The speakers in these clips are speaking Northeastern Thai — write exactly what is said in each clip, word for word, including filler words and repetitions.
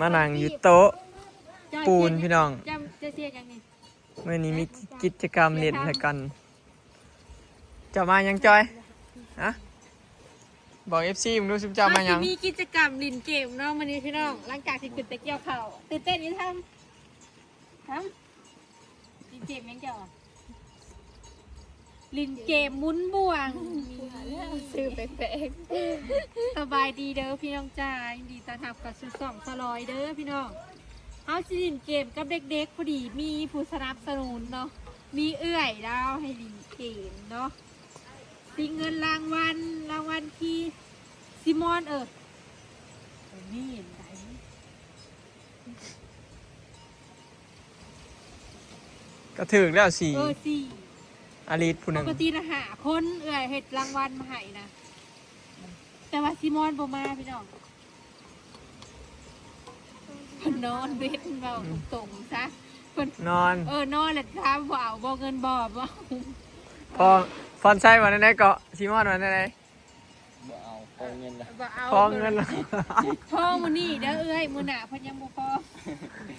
มานั่งอยู่โต๊ะ ปูนพี่น้อง จะจะเสียยังนี่ มื้อนี้มีกิจกรรมเล่นให้กัน เจ้ามายังจอย ฮะ บอกเอฟซีมึงดูซุมเจ้ามายัง มีกิจกรรมเล่นเกมเนาะมื้อนี้พี่น้อง หลังจากที่ขึ้นไปเกี่ยวข้าวตื่นเต้นนี่ทำทำเล่นเกมยังเจ้าเล่นเกมหมุนบ่วง ซื้อแปลก สบายดีเด้อพี่น้องจ้ายินดีต้อนรับเข้าสู่ช่องสลอยเด้อพี่น้องเฮาสิเล่นเกมกับเด็กๆพอดีมีผู้สนับสนุนเนาะมีเอื้อยลาวให้เล่นเกมเนาะสิเงินรางวัลรางวัลที่ซิมอนเออนี่เห็นไหม ก็ถือแล้วสี่ เออสี่ อลิสผู้ห ป นึ่ง กตินะหาคนเอื้อยเฮ็ดรางวัลมาให้นะแต่ว่าซิมอนบ่มาพี่น้องเพิ่นนอนเว้นเว้าตรงๆซะเพิ่น นอน เออนอนแล้วถามว่าเอาบ่เงินบ่บ่ พอฟอนไซวันนั้นก็ซิมอนวันนั้น บ่เอาพอเงินละ บ่เอา พอเงินละ พอมื้อนี้เด้อเอื้อยมื้อหน้าเพิ่นยังบ่พอ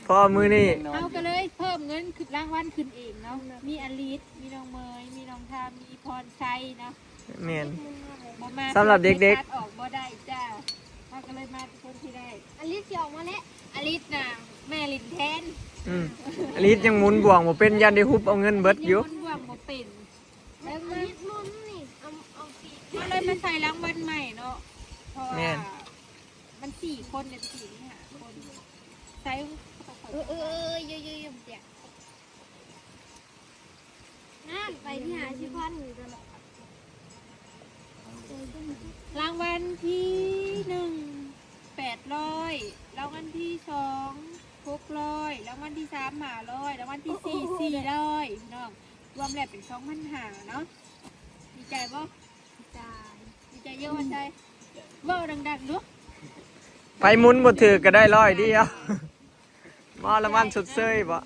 พอมื้อนี้ เฮาก็เลยเพิ่มเงินขึ้นรางวัลขึ้นเองเนาะมีอลิสมีน้องเมยมีน้องทามมีพรชัยเนาะ แม่น บ่มา สำหรับเด็กๆ ตัดออกบ่ได้จ้าเฮาก็เลยมาเป็นคนที่ได้ อันลิสที่ออกมาแล้ว อลิสน่ะแม่ลินแทน อืมอลิสยังหมุนบ่วงบ่เป็น ย่านได้ฮุบเอาเงินเบิดอยู่ ยังหมุนบ่วงบ่เป็น แล้วอันลิสมุนนี่เอาเอาปีก ก็เลยมาใส่รางวัลใหม่เนาะเพราะว่า แม่น มันสี่คนเนี่ยสี่นี่หาคนใส่ เออเออเออเยอะเยอะเยอะเดี๋ยวนั่นไปที่หาชิพันอยู่ตลอด รางวัลที่หนึ่งแปดร้อยรางวัลที่สองหกร้อยรางวัลที่สามห้าร้อยรางวัลที่สี่สี่ร้อยพี่น้องรวมแล้วเป็นสองพันห้าเนาะดีใจบ่ จ่าย ดีใจเยอะว่าใช่เว้าดังๆดู ไปหมุนบ่ถือก็ได้ร้อยเดียวมอละมันชดเชยบ่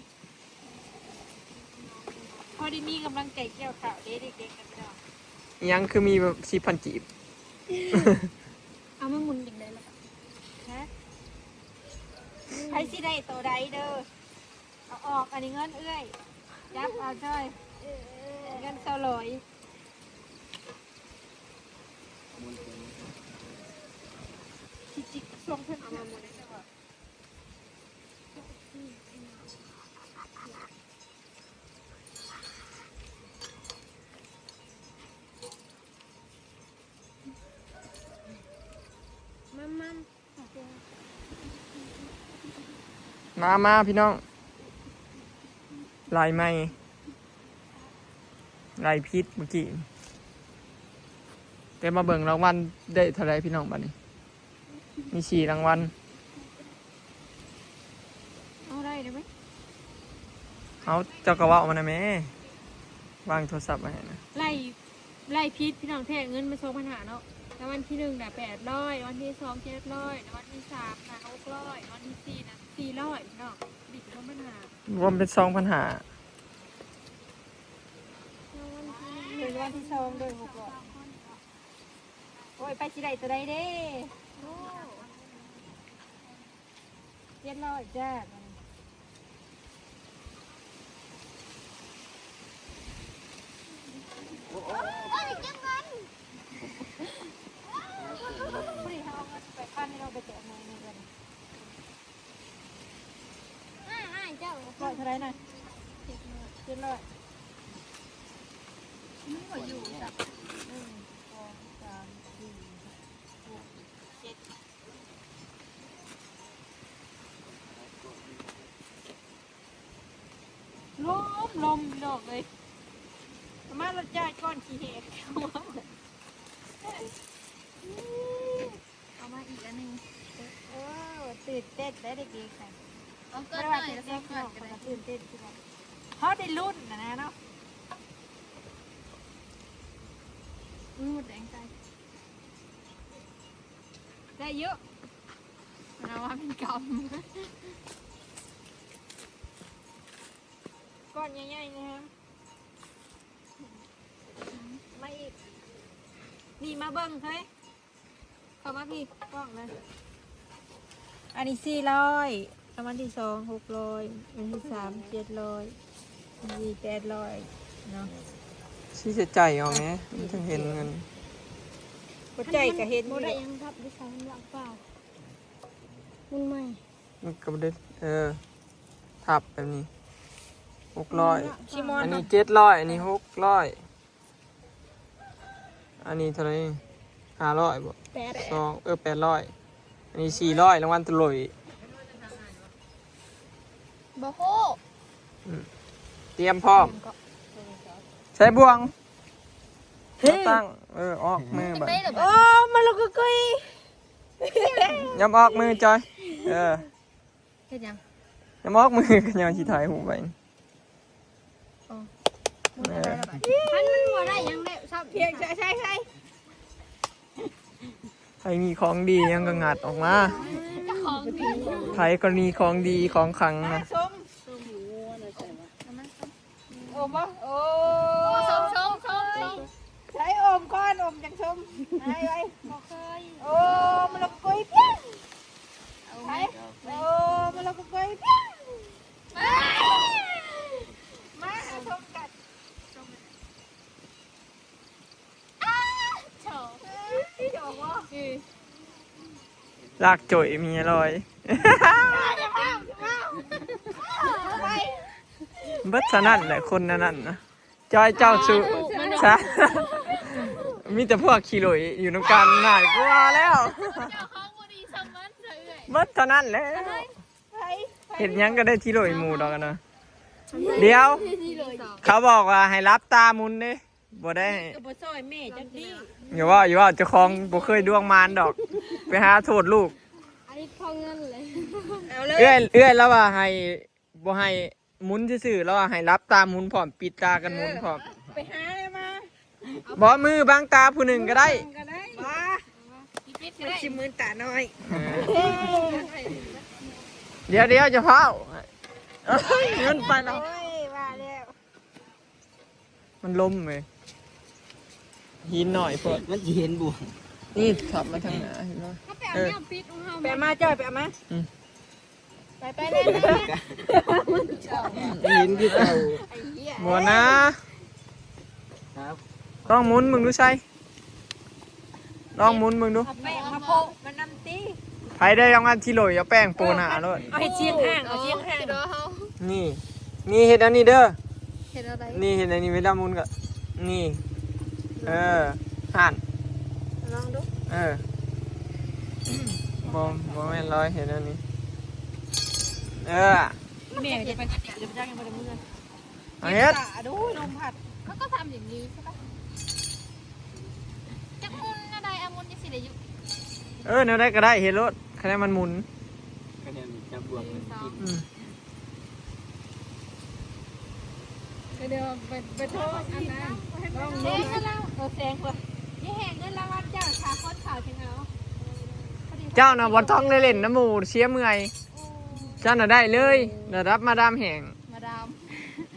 พอได้มีกำลังใจเกี่ยวข้าวเด้เด็กๆกันเนาะ อิหยังคือมีแบบสี่พันกีบ เอามาหมุนอย่างไรล่ะ ฮะใครสิได้ตัวใดเด้อเอาออกอันนี้เงินเอื้อยยับเอาจ้อยเงินเศร้าลอยจิกๆช่วงเพิ่นเอามาหมดเลยจ้ะ มัมมัม มามาพี่น้อง ลายใหม่ ลายพิษเมื่อกี้ แต่มาเบิ่งรางวัลได้เท่าไรพี่น้องบัดนี้ มีสี่รางวัล เอาได้เลยไหม เอาเจ้ากระเว้ามานะแม่ วางโทรศัพท์มาให้นะ ไล่ไล่พิษพี่น้องแท้เงินมาสองพันห้าเนาะรางวัลที่หนึ่งน่ะแปดร้อยรางวัลที่สองเจ็ดร้อยรางวัลที่สามน่ะหกร้อยรางวัลที่สี่น่ะสี่ร้อยพี่น้องบิดสองพันห้าร วมเป็นสองพันห้า เป็นรางวัลที่สองโดยหกร้อยโอ้ยไปสิได้ตัวใดเด้โอ้เจ็ดร้อยจ้า เอ้ยเก็บเงิน พอดีเขาเอาเงินไปพันเราไปแจกหน่วยหนึ่งกัน อ่าอ่าเจ้า ร้อยเท่าไหรนะเจ็ดร้อย มันก็อยู่จ้ะ หนึ่งสองสามสี่ห้าหกเจ็ดลมลมพี่น้องเลยมารถยายก้อนขี้เหก เอามาอีกอันหนึ่ง เออตื่นเต้นได้เด็กๆค่ะ เอาก็ ไม่ ห ว่า น่อย จะ เล็ เล็ ก ก หน่ น้ อ อย ย ก็ได้ตื่นเต้นที่ว่า เขาได้รุ่นนะนะเนาะ อืมหมดแดงใจ ได้เยอะนะว่าเป็นกำก้อนใหญ่ๆนะฮะมาอีก นี่มาเบิ่งเฮ้ย เข้ามาพี่กล้องเลย อันนี้สี่ร้อย รางวัลที่สองหกร้อย อันที่สามเจ็ดร้อย อันที่สี่แปดร้อยเนาะ สิเสียใจเอาแหม มันถึงเห็นเงิน บ่ใจก็เห็นอยู่ บ่ได้หยังครับ ดิฉันหลังเปล่า มันใหม่ มันก็บ่ได้ เออ ทับแบบนี้ หกร้อย ชิมอน อันนี้ เนาะ เจ็ดร้อย อันนี้ หกร้อย อันนี้เท่าไหร่ ห้าร้อย บ่ แปด สอง เออ แปดร้อย อันนี้ สี่ร้อย รางวัลตะลุย บ่ฮู้ อืม เตรียมพร้อม ใช้บ่วง เฮ้ย มาตั้ง เออ ออกมือบัด โอ้ มาลงกุยกุย ยำออกมือจอย เออ เฮ็ดหยัง ยำออกมือกันยำสิถ่ายรูปไว้ อ๋อ เออ มันบ่ได้หยังแล้วซ้ำ เพียงใช่ ใช่ ใช่ ใครมีของดีหยังก็งัดออกมา เจ้าของดี ใครก็มีของดีของขลังนะ ส้ม โอ้บ่ โอ้ โอ้ ส้ม ส้ม ส้ม ส้ม ใช้อมก่อน อมจังส้ม ไอ้ไว้ บ่เคย โอ้ มาลงกุยเพียง เอาไหม ไป โอ้ มาลงกุยเพียง มา มาส้มกัน อ้า โถ เอ้ย โถบ่ อือ ลากจ่อยมีอร่อย เบิดเท่านั้นแหละ คนนั้นน่ะ จอยเจ้าสุ เออ ซะ มีแต่พวกขี้หลุยอยู่นำกัน น่ายกว่าแล้ว เจ้าของบ่ดีสำมันซะเอื้อย เบิดเท่านั้นแหละ เฮ้ย เฮ็ดหยังก็ได้ที่หลุยหมู่ดอกนะ เดี๋ยว เขาบอกว่าให้หลับตาหมุนเด้ บ่ได้ ก็บ่ซอยแม่จักดี อย่าว่า อย่าว่า เจ้าของบ่เคยดวงมานดอก ไปหาโทษลูก อันนี้พอเงินเลย เอาเลย เอื้อย เอื้อยแล้วว่าให้ บ่ให้หมุนซื่อๆ แล้วว่าให้หลับตาหมุนพร้อม ปิดตากันหมุนพร้อม ไปหาเลยมา บ่ มือบังตาผู้หนึ่งก็ได้ ก็ได้ มา มันสิมืนตาน้อย เออ เดี๋ยว เดี๋ยว จะเผา เอ้ย มันไปแล้ว โอ้ย ว่าแล้ว มันล้มเลย หินหน่อยโพด มันสิเห็นบ่ นี่ขับมาทางหน้า เห็นบ่ เขาไปเอา เออ แนวปิดของเฮา ไปเอามาจ้อย ไปเอามา อืม ไป ไปเลย หินคือเก่า ไอ้เหี้ย บ่นะ ครับ ลองหมุนมึงดูใส่ ลองหมุนมึงดู เอาแป้งมาโปะมันนำติ ไผได้รางวัลที่หนึ่งเอาแป้งโปะหน้าโลด เอาให้เชียงห้าง เอาเชียงห้าง นี่ นี่เฮ็ดอันนี้เด้อ เฮ็ดอะไร นี่เฮ็ดอันนี้เวลาหมุนก็ นี่ เออ หั่น ลองดู เออ บ่ บ่แม่นร้อย เฮ็ดอันนี้ เออ แม่จะไป เดี๋ยวไปจ้างยังบ่ได้เมือ เอาเฮ็ด ตาดูลมพัด เขาก็ทำอย่างนี้ใช่ปะ จักหมุนแนวใด เอาหมุนจังสิได้อยู่ เออ แนวใดก็ได้ เฮ็ดโลด คะแนนมันหมุน คะแนนจับบ่วงมันกิน อืม ก็เดี๋ยวไป ไปโทษอันนั้น ลองดู แซงกันแล้ว เออ แซงก่อน นี่แห่งเงินรางวัลเจ้า สามคนขาวจังเอา เจ้าน่ะบ่ต้องได้เล่นนำหมู่เสียเมื่อย โอ้ เจ้าน่ะได้เลย ระดับมาดามแห่ง มาดาม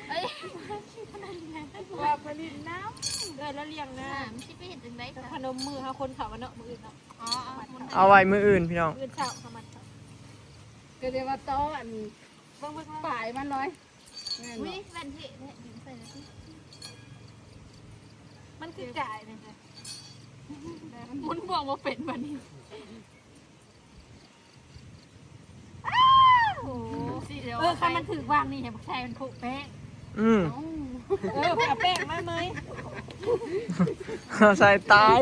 เอ้ย ว่าไปลินน้ำ เออ แล้วเลี้ยงน้ำ อ่า มันสิไปเฮ็ดจังได๋ พนมมือเฮาคนเขากันเนาะ มื้ออื่นเนาะ อ๋อ เอา เอาไว้มื้ออื่นพี่น้อง มื้ออื่นเช้าเฮามา ก็เรียกว่าต้ออัน เบิ่งๆๆ ปลายมันน้อย แม่นบ่ อุ๊ย แว่นเท่แท้ ยืมใส่หน่อยสิ มันคือจ่ายนี่จ้ะ หมุนบ่วงบ่เป็นบัดนี้ อ้าว โอ้โห เออ คันมันถือวางนี่ ให้บักชายมันโปะแป้ง อืม เอ้า เออ ไปเอาแป้งมาเมย ใส่ตาย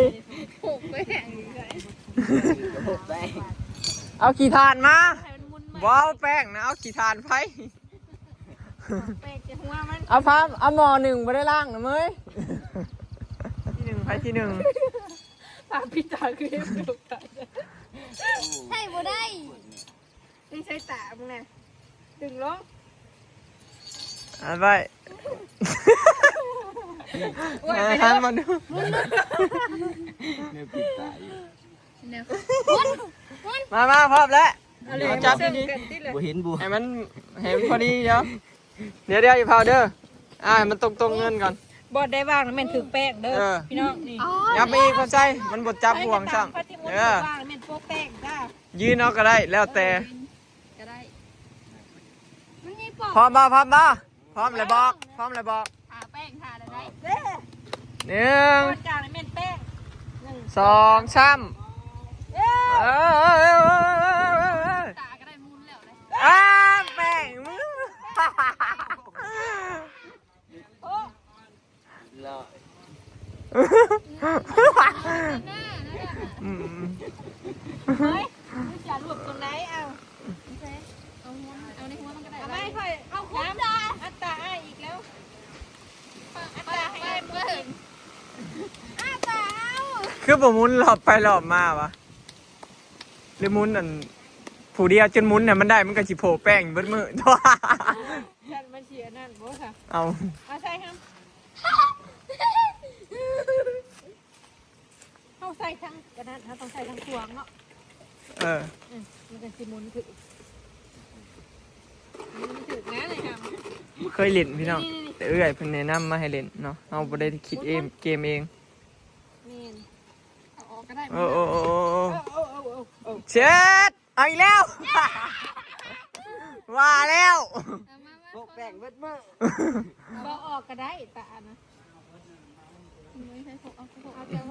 โปะแป้ง เอาขี้ถ่านมา ให้มันหมุนใหม่ บ่เอาแป้งนะ เอาขี้ถ่านไฟ แป้งจะหัวมัน เอาผ้า เอาหม้อหนึ่งบ่ได้ล้างนะเมย ที่หนึ่ง ไผที่หนึ่ง ตาพิตาคือเห็นลูกตา ใช่บ่ได้ นี่ใช้ตามึงนะ ดึงลง เอาไป โอ้ย หันมาดู เนี่ยปิดตาอยู่ เนี่ย มา มา พร้อมแล้ว เอาเลย เอาจับดีๆ เส้นกันติเลย บ่เห็นบ่ ให้มัน ให้มันพอดีเดี๋ยว เดี๋ยวเดี๋ยวอย่าเผาเด้อ อ่า ให้มันตรงๆเงินก่อน บ่ได้วางนะแม่นถือแป้งเด้อ เออ พี่น้องนี่ อ๋อ ยับไปอีกคนใส่ มันบ่จับบ่วงซ้ำ ใครที่หมุน เออ วางแม่นโปะแป้งจ้า ยืนเอาก็ได้แล้วแต่ ก็ได้ มันมีปอก พร้อมบ่พร้อมบ่พร้อมเลยบอก พร้อมเลยบอก ทาแป้งทาอะไรได้ เด้ หนึ่ง ก้อนกลางนี่แม่นแป้งหนึ่ง สองสาม เอ้ เออเออเออเออเออเออ ตาก็ได้มุนแล้วเลย อ้าแป้งมือ โอ้ แล้ว หน้านั่นแหละ อืม เฮ้ยมึงจะรวบตรงไหนเอา เอาหัวมันเอาในหัวมันก็ได้ เอาไม่ค่อยเอาคุ้มดาอัตตาอ้ายอีกแล้วอัตตาให้อ้ายมึงกินอัตตาเอา คือบ่หมุนรอบไปรอบมาวะหรือหมุนอันผู้เดียวจนหมุนเนี่ยมันได้มันก็สิโผล่แป้งเบิดมือ ฉันมาเชียร์นั่นบ่ค่ะ เอา เอาใส่ครับเขาใส่ทั้งกระนั้นเขาต้องใส่ทั้งพวงเนาะ เออ อืมมันจะสิหมุนถือหมุนถือนะเลยค่ะ เคยเล่นพี่น้องแต่เอื้อยเพิ่นแนะนำมาให้เล่นเนาะเฮาบ่ได้คิดเองเกมเอง เมน เอาออกก็ได้ โอ้โอ้โอ้โอ้โอ้ โอ้โอ้โอ้โอ้โอ้ เช็ดเอาอีกแล้ว ว่าแล้ว เอามามา พวกแป้งเบิดมือ บ่ออกก็ได้ตานะ ไม่ใช่พวกเอาพวก เอาเจ้า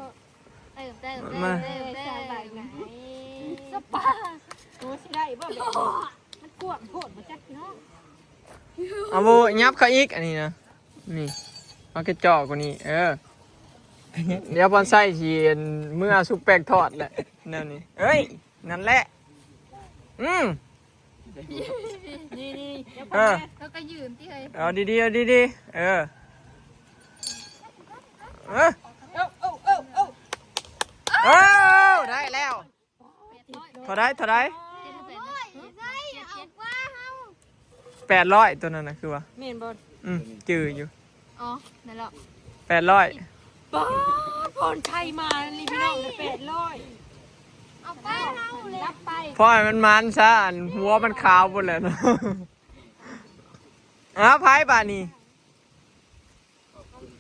เติมเติม มา เติมเติม สบายไหน สปา โอ้สิได้บ่แบบมันกวางโพดบ่จักพี่น้อง เอาโบยับเขาอีกอันนี้นะนี่เอาแค่จอกว่านี้เออ เดี๋ยวบอนไส้สิเมื่อซุปแป้งทอดแหละแนวนี้เอ้ยนั่นแหละ อืม นี่นี่เดี๋ยว เออ แล้วก็ยืนที่เฮ้ย เอาดีๆเอาดีๆเออเออ โอ้โอ้โอ้โอ้ เออได้แล้ว แปดร้อย เท่าไดเท่าได เจ็ดแปดร้อย แปดร้อยตัวนั้นนะคือว่า เมนบอล อืมจืออยู่ อ๋อนั่นแหละ แปดร้อย ป้าผ่อนชัยมาเลยพี่น้องแปดร้อย เอาไปเอาเลย รับไป เพราะให้มันมันซะอันหัวมันขาวหมดเลยเนาะอ้าวไพ่บาทนี่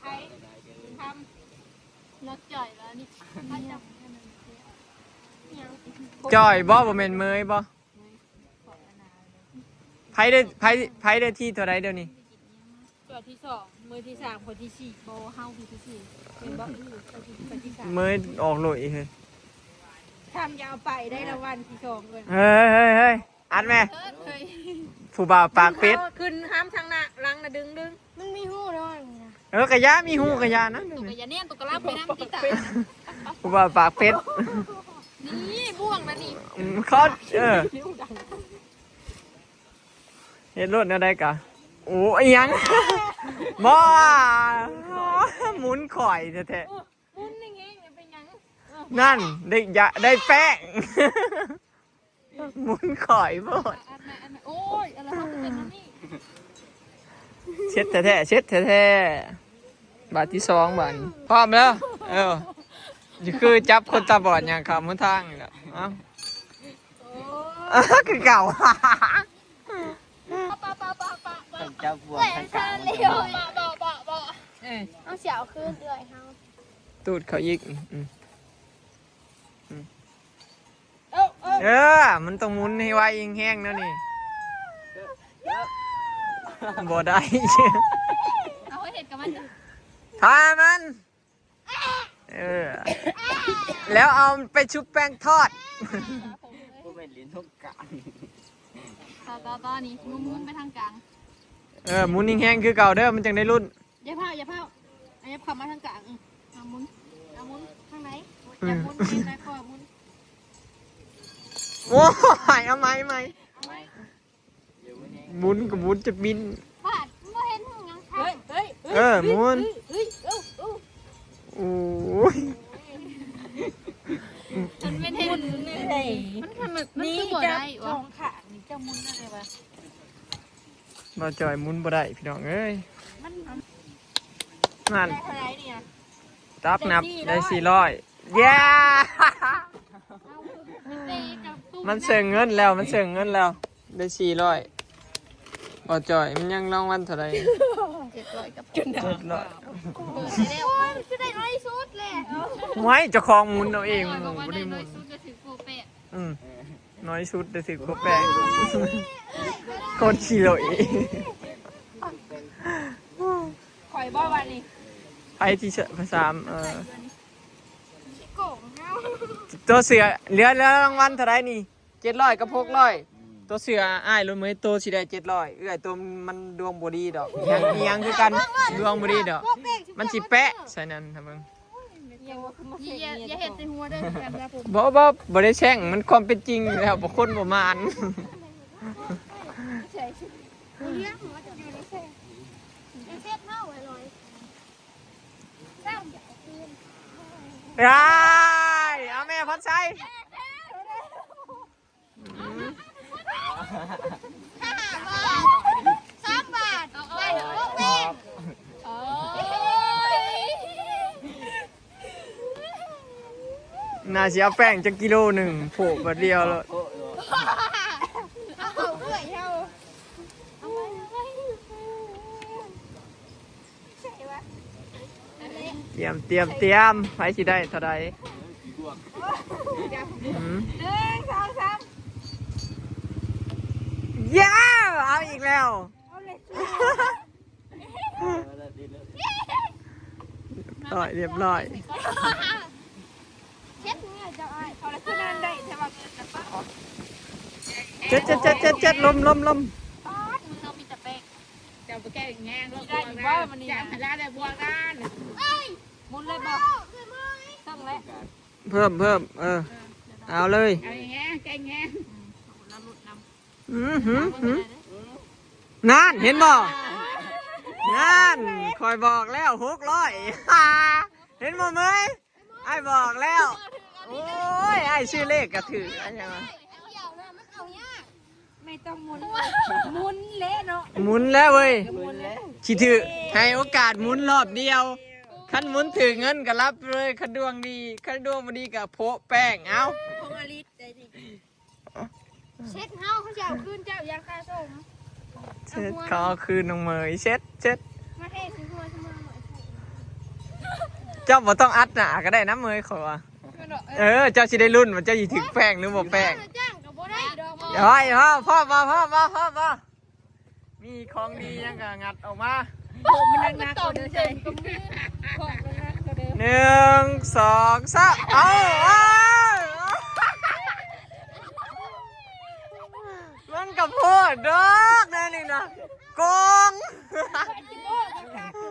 ไทยท นักจ่อยแล้วนี่ จ่อยบ่บ่แม่นเมยบ่ไพ่ได้ไพ่ไพ่ได้ที่เท่าไรเดี๋ยวนี้ ำตัวที่สองมือที่สามคนที่สี่โบเฮาคนที่สี่เป็นบ่คนที่คนที่สาม เมยออกโหลดอีกเฮ้ย ทำยาวไปได้รางวัลที่สองเลย เฮ้ยเฮ้ยเฮ้ยอัดแม่ เฮ้ยเฮ้ย ผู้บ่าวปากเป็ด ขึ้นห้ามทางหน้าหลังนะดึงดึง มึงมีหูด้วยมึงนะ เออกะยามีหูกะยานะ ตุกกะยาเนี่ยตุกกะลาบไปนั่งที่ตา ผู้บ่าวปากเป็ด นี่บ่วงนะนี่ อืมเขาเออ นิ้วดัง เฮ็ดรถแนวใดกะโอ้ยยังบ่หมุนข่อยแท้ๆ มุนยังไงเป็นยัง นั่นได้ยะได้แป้งหมุนข่อยโพด อันไหนอันไหนโอ้ยอะไรเขาเป็นอันนี้ เช็ดแท้ๆเช็ดแท้ๆบาทที่สองบาทพร้อมแล้วเออนี่คือจับคนตาบอดอย่างขำหนทางนี่แหละเอ้าคือเก่า ปะปะปะปะปะปะ ต้องจับพวกข้างกลางมันจะ เร็ว มา ปะปะปะปะ เออ เอาเสียวขึ้นเอื่อยเฮา ตูดเขาอีกอืม เอ้าเอ้า เออ มันต้องหมุนให้ไวแฮงๆแนวนี้บ่ได้ เอาให้เห็นกับมัน ถ้ามัน เออ แล้วเอาไปชุบแป้งทอด พวกเป็นลิ้นทุกกลาง ต่อต่อต่อนี่มุนมุนไปทางกลาง เออ หมุนแฮงๆคือเก่าเด้อ มันจังได้รุ่น อย่าเผาอย่าเผาอันนี้ขับมาทางกลางอืม เอามุน ทางไหนอย่ามุนทางไหนก็มุน โอ้ยเอาไหมไหมหมุนกับหมุนจะบิน พลาดไม่เห็นหงยัง เฮ้ยเฮ้ย เออมุน เฮ้ยเอ้าเอ้า โอ้ย มันไม่เห็น เฮ้ย มันทำแบบมัน นี่ คือบ่ จะ ได้ ส วะ องขานี่จะมุนอะไรวะ บ่าวจอยหมุนบ่ได้พี่น้องเอ้ย มัน นั่น ได้เท่าไหร่เนี่ย ตับนับ ได้ ได้ สี่ สี่ ร้ ร้ อ อย ยเย้ เตะกับตู้ มันเสิงเงินแล้วมันเสิงเงินแล้ว ได้สี่ร้อยบ่าวจอยมันยังรางวัลเท่าไหร่ เจ็ดร้อยกับ จน เจ็ดร้อย เปิดได้แล้ว จะได้น้อยสุดเลย ไว้เจ้าของหมุนเอาเอง บอกว่า บ่ ได้ ได้ห น้ มุ อย น สุดก็ถือโกแปะ อืม น้อยสุดได้ถือว่าแปลก โคตรขี้โลย ข่อยบอกว่านี่ ไอ้ที่สาม เออ โกงเฮา ตัวเสือเหลือแล้วรางวัลเท่าไรนี่ เจ็ดร้อยกับหกร้อย ตัวเสืออ้ายรถเมย์ตัวสิได้เจ็ดร้อย เอื้อยตัวมันดวงบ่ดีดอก ยังยังคือกัน ดวงบ่ดีดอก มันสิแปะใส่นั่นครับมึง อย่าอย่าอย่าเฮ็ดใส่หัวเด้อ บ่บ่บ่ได้แช่ง มันความเป็นจริงแล้ว บ่คนบ่มาน เลี้ยงหัวจะอยู่ในแช่ เช็ดเท้าไว้เลย ได้ เอาแม่พรชัย ห้าบาท สามบาท ได้หกแป้ง โอ้ย น่าสิเอาแป้งจักกิโลหนึ่ง โผล่บาทเดียวแล้ว เอาเอื้อยเฮา เอาไว้ เตรียม เตรียม เตรียม ไผสิได้เท่าใด อืม หนึ่ง สอง สาม เย้ เอาอีกแล้ว เอาเลย ต่อยเรียบร้อย เช็ดเนี่ยเจ้าอ้าย เอาเลย คือนั่นได้ แต่ว่าเกิดจะปะ เจ็ด เจ็ด เจ็ด เจ็ด เจ็ด ลม ลม ลม ป๊าด มึงเอามีแต่แป้ง เจ้าไปแก้แง่งแล้ว ได้อยู่บ่มันนี่นะ เจ้าหาได้บวกกัน เอ้ย หมุนเลยบ่ สั่งแล้ว เพิ่ม เพิ่ม เออ เอาเลย เอาอย่างเงี้ย แก้แง่ง อืมหืมหืม นั่น เห็นบ่ นั่น คอยบอกแล้ว หกร้อย เห็นบ่เมย อ้ายบอกแล้ว โอ้ย อ้ายชื่อเลขกะถือ อ้ายยังว่า ไม่ต้องหมุน หมุนเละเนาะ หมุนแล้วเว้ย หมุนแล้ว สิถือ ให้โอกาสหมุนรอบเดียว คันหมุนถือเงินก็รับเลย คันดวงดี คันดวงบ่ดีก็โพะแป้ง เอ้า ของอลิสได้ดิ เช็ดเฮาเขาจะเอาคืนเจ้าอย่างค่าส่ง เช็ดเขาเอาคืนน้องเมย เช็ด เช็ด มาเทสิหัวสิมาหน่อย เจ้าบ่ต้องอัดหน้าก็ได้นะเมย ขอยว่า เออ เจ้าสิได้ลุ้นว่าเจ้าสิถือแป้งหรือบ่แป้ง จ้างก็บ่ได้ดอกบ่ เดี๋ยวให้พ่อ พ่อ พ่อ พ่อ พ่อ พ่อ พ่อ มีของดียังก็งัดออกมา โอ้มันหนักๆกว่าเดิมใช่ ของมันหนักกว่าเดิม หนึ่ง สอง สาม เอา เอา มันกะโพดดอกแน่นี่นะ โกง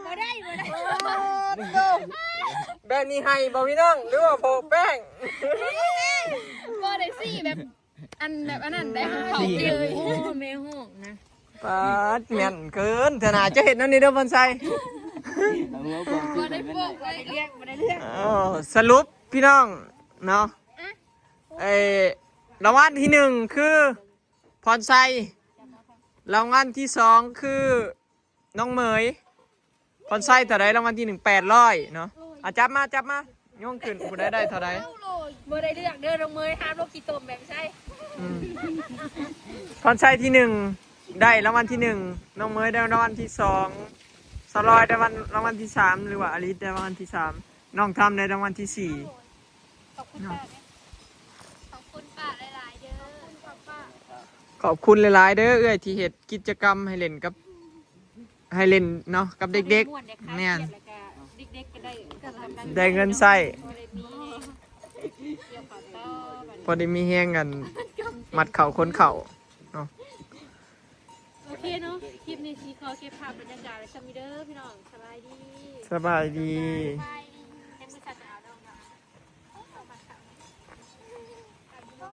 บ่ได้ บ่ได้ โอ้โห แบบนี้ให้บ่พี่น้อง หรือว่าโพกแป้ง บ่ได้สิแบบ อันแบบอันนั้นได้ เขา สี่ เลย โอ้แม่ห้องนะ ปาดแม่นเกิน เถอะนะ จะเห็นนั่นนี่เด้อ พรชัย เอาหัวกอง บ่ได้โปก บ่ได้เรียก บ่ได้เรียก เออ สรุปพี่น้องเนาะ เออ รางวัลที่หนึ่งคือ พรชัย รางวัลที่สองคือ น้องเมย พรชัยเท่าใด รางวัลที่หนึ่ง แปดร้อยเนาะ อ่ะ จับมา จับมา โยงขึ้น ผู้ใดได้เท่าใด บ่ได้เลือกเด้อ น้องเมย ห้ามโลกขี้ตมแบบใช่ อืม พรชัยที่หนึ่ง ได้รางวัลที่หนึ่ง น้องเมยได้รางวัลที่สอง สาวลอยได้วัน รางวัลที่สาม หรือว่าอลิสได้รางวัลที่สาม น้องทำได้รางวัลที่สี่ ขอบคุณป้าไหม ขอบคุณป้าหลายๆเด้อ ขอบคุณป้า ขอบคุณหลายๆเด้อ เอื้อยที่เฮ็ดกิจกรรมให้เล่นกับ ให้เล่นเนาะ กับเด็กๆ ม่วนเด้อค่ะ แม่น เฮ็ดแล้วก็เด็กๆก็ได้กำลังใจ ได้เงินใช้ พอได้มีเกี่ยวข้าวต่อบัดนี้ พอได้มีแฮงกัน มัดข้าวขนข้าวเนาะ โอเคเนาะ คลิปนี้สิขอเก็บภาพบรรยากาศไว้ส่ำนี้เด้อพี่น้อง สบายดี สบายดี บ๊ายบาย